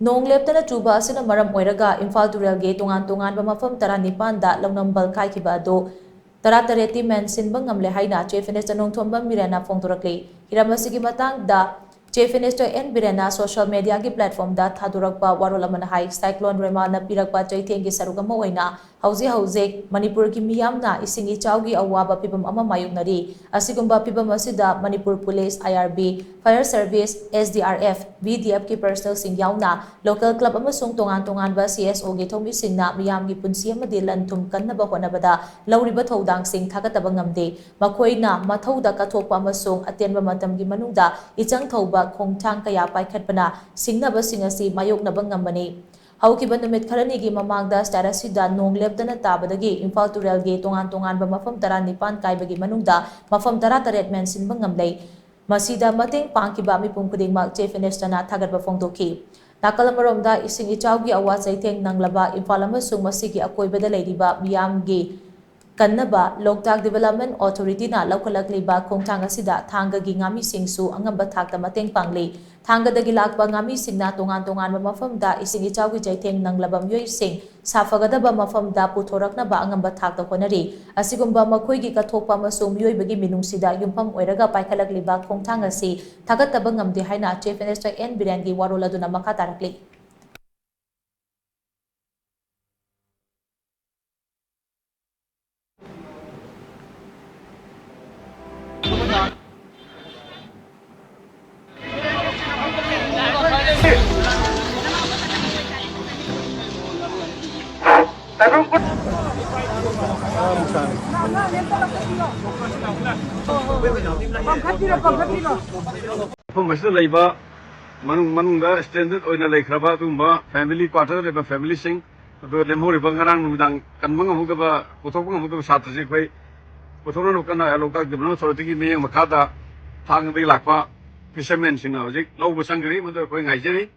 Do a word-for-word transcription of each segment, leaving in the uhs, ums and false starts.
ꯅꯣꯡ ꯂꯦꯞꯇꯅ ꯆꯨꯕ ꯑꯁꯤꯅ ꯃꯔꯝ ꯑꯣꯏꯔꯒ ꯏꯝꯐꯥꯜ ꯇꯨꯔꯦꯜꯒꯤ ꯇꯣꯉꯥꯟ ꯇꯣꯉꯥꯟꯕ ꯃꯐꯝ ꯇꯔꯥꯅꯤꯄꯥꯟꯗ ꯂꯧꯅꯝꯕꯜ ꯀꯥꯏꯈꯤꯕ ꯑꯗꯨ ꯇꯔꯥꯇꯔꯦꯠꯇꯤ ꯃꯦꯟꯁꯤꯟꯕ ꯉꯝꯂꯦ ꯍꯥꯏꯅ Chief Minister ꯅꯣꯡꯊꯣꯝꯕꯝ ꯕꯤꯔꯦꯟꯅ ꯐꯣꯡꯗꯣꯔꯛꯂꯤ꯫ ꯍꯤꯔꯝ ꯑꯁꯤꯒꯤ ꯃꯇꯥꯡꯗ Chief Minister ꯑꯦꯟ ꯕꯤꯔꯦꯟꯅ social media ꯒꯤ platform ꯗ ꯊꯥꯗꯣꯔꯛꯄ ꯋꯥꯔꯣꯜ ꯑꯃꯅ ꯍꯥꯏ, Cyclone ꯔꯦꯃꯥꯅ ꯄꯤꯔꯛꯄ ꯆꯩꯊꯦꯡꯒꯤ ꯁꯔꯨꯛ ꯑꯃ ꯑꯣꯏꯅ ꯍꯧꯖꯤꯛ ꯍꯧꯖꯤꯛ ꯃꯅꯤꯄꯨꯔꯒꯤ ꯃꯤꯌꯥꯝꯅ ꯏꯁꯤꯡ ꯏꯆꯥꯎꯒꯤ ꯑꯋꯥꯕ ꯐꯤꯚꯝ ꯑꯃ ꯃꯥꯌꯣꯛꯅꯔꯤ꯫ ꯑꯁꯤꯒꯨꯝꯕ ꯐꯤꯚꯝ ꯑꯁꯤꯗ Manipur police, I R B, fire service, S D R F, V D F ꯀꯤ personnel ꯁꯤꯡ ꯌꯥꯎꯅ local club ꯑꯃꯁꯨꯡ ꯇꯣꯉꯥꯟ ꯇꯣꯉꯥꯟꯕ C S O ꯒꯤ ꯊꯧꯃꯤꯁꯤꯡꯅ ꯃꯤꯌꯥꯝꯒꯤ ꯄꯨꯟꯁꯤ ꯑꯃꯗꯤ ꯂꯟ ꯊꯨꯝ ꯀꯟꯅꯕ ꯍꯣꯠꯅꯕꯗ ꯂꯧꯔꯤꯕ ꯊꯧꯗꯥꯡꯁꯤꯡ ꯊꯥꯒꯠꯇꯕ ꯉꯝꯗꯦ꯫ ꯃꯈꯣꯏꯅ ꯃꯊꯧꯗ ꯀꯠꯊꯣꯛꯄ ꯑꯃꯁꯨꯡ ꯑꯇꯦꯟꯕ ꯃꯇꯝꯒꯤ ꯃꯅꯨꯡꯗ ꯏꯆꯪ ꯊꯧꯕ ꯈꯣꯡꯊꯥꯡ ꯀꯌꯥ ꯄꯥꯏꯈꯠꯄꯅ ꯁꯤꯡꯅꯕꯁꯤꯡ ꯑꯁꯤ ꯃꯥꯌꯣꯛꯅꯕ ꯉꯝꯕꯅꯤ꯫ ꯍꯧꯈꯤꯕ ꯅꯨꯃꯤꯠ ꯈꯔꯅꯤꯒꯤ ꯃꯃꯥꯡꯗ state ꯑꯁꯤꯗ ꯅꯣꯡ ꯂꯦꯞꯇꯅ ꯇꯥꯕꯗꯒꯤ ꯏꯝꯐꯥꯜ ꯇꯨꯔꯦꯜꯒꯤ ꯇꯣꯉꯥꯟ ꯇꯣꯉꯥꯟꯕ ꯃꯐꯝ ꯇꯔꯥꯅꯤꯄꯥꯟ ꯀꯥꯏꯕꯒꯤ ꯃꯅꯨꯡꯗ ꯃꯐꯝ ꯇꯔꯥꯇꯔꯦꯠ ꯃꯦꯟꯁꯤꯟꯕ ꯉꯝꯂꯦ꯫ ꯃꯁꯤꯗ ꯃꯇꯦꯡ ꯄꯥꯡꯈꯤꯕ ꯃꯤꯄꯨꯝ ꯈꯨꯗꯤꯡꯃꯛ Chief Minister ꯅ ꯊꯥꯒꯠꯄ ꯐꯣꯡꯗꯣꯛꯈꯤ꯫ ꯅꯥꯀꯜ ꯑꯃꯔꯣꯝꯗ, ꯏꯁꯤꯡ ꯏꯆꯥꯎꯒꯤ ꯑꯋꯥ ꯆꯩꯊꯦꯡ ꯅꯪꯂꯕ ꯏꯝꯐꯥꯜ ꯑꯃꯁꯨꯡ ꯃꯁꯤꯒꯤ ꯑꯀꯣꯏꯕꯗ ꯂꯩꯔꯤꯕ ꯃꯤꯌꯥꯝꯒꯤ ꯀꯟꯅꯕ Loktak Development Authority ꯅ ꯂꯧꯈꯠꯂꯛꯂꯤꯕ ꯈꯣꯡꯊꯥꯡ ꯑꯁꯤꯗ ꯊꯥꯡꯒꯒꯤ ꯉꯥꯃꯤꯁꯤꯡꯁꯨ ꯑꯉꯝꯕ ꯊꯥꯛꯇ ꯃꯇꯦꯡ ꯄꯥꯡꯂꯤ꯫ ꯊꯥꯡꯒꯗꯒꯤ ꯂꯥꯛꯄ ꯉꯥꯃꯤꯁꯤꯡꯅ ꯇꯣꯉꯥꯟ ꯇꯣꯉꯥꯟꯕ ꯃꯐꯝꯗ ꯏꯁꯤꯡ ꯏꯆꯥꯎꯒꯤ ꯆꯩꯊꯦꯡ ꯅꯪꯂꯕ ꯃꯤꯑꯣꯏꯁꯤꯡ ꯁꯥꯐꯒꯗꯕ ꯃꯐꯝꯗ ꯄꯨꯊꯣꯔꯛꯅꯕ ꯑꯉꯝꯕ ꯊꯥꯛꯇ ꯍꯣꯠꯅꯔꯤ꯫ ꯑꯁꯤꯒꯨꯝꯕ ꯃꯈꯣꯏꯒꯤ ꯀꯠꯊꯣꯛꯄ ꯑꯃꯁꯨꯡ ꯃꯤꯑꯣꯏꯕꯒꯤ ꯃꯤꯅꯨꯡꯁꯤꯗ ꯌꯨꯝꯐꯝ ꯑꯣꯏꯔꯒ ꯄꯥꯏꯈꯠꯂꯛꯂꯤꯕ ꯈꯣꯡꯊꯥꯡ ꯑꯁꯤ ꯊꯥꯒꯠꯇꯕ ꯉꯝꯗꯦ ꯍꯥꯏꯅ Chief Minister ꯑꯦꯟ ꯕꯤꯔꯦꯟꯒꯤ ꯋꯥꯔꯣꯜ ꯑꯗꯨꯅ ꯃꯈꯥ ꯇꯥꯔꯛꯂꯤ꯫ ꯃꯐꯝ ꯑꯁꯤꯗ ꯂꯩꯕ ꯃꯅꯨꯡ, ꯃꯅꯨꯡꯗ stranded ꯑꯣꯏꯅ ꯂꯩꯈ꯭ꯔꯕ ꯑꯗꯨꯒꯨꯝꯕ family, quarter ꯗ ꯂꯩꯕ family ꯁꯤꯡ, ꯑꯗꯨꯒ ꯂꯦꯝꯍꯧꯔꯤꯕ ꯉꯔꯥꯡ ꯅꯨꯃꯤꯗꯥꯡ ꯀꯟꯕ ꯉꯝꯍꯧꯗꯕ, ꯄꯨꯊꯣꯛꯄ ꯉꯝꯍꯧꯗꯕ ꯁꯥꯇ꯭ꯔꯁꯤꯡ ꯑꯩꯈꯣꯏ ꯄꯨꯊꯣꯛꯅꯅꯕ ꯀꯟꯅ Loktak Development Authority ꯒꯤ ꯃꯤꯠꯌꯦꯡ ꯃꯈꯥꯗ ꯊꯥꯡꯒꯗꯒꯤ ꯂꯥꯛꯄ fishermen ꯁꯤꯡꯅ ꯍꯧꯖꯤꯛ ꯂꯧꯕ ꯆꯪꯈ꯭ꯔꯤ꯫ ꯃꯗꯨ ꯑꯩꯈꯣꯏ ꯉꯥꯏꯖꯔꯤ꯫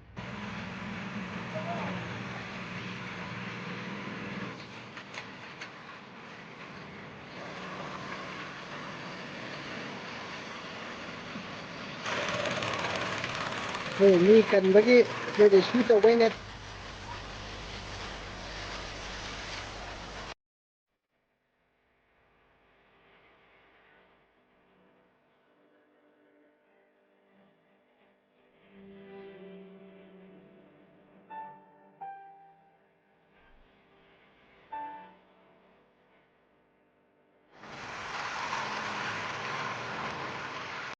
ꯍꯣꯏ, ꯃꯤ ꯀꯟꯕꯒꯤ, ꯃꯣꯏꯗꯤ ꯁꯨ ꯇꯧꯕꯩꯅꯦ꯫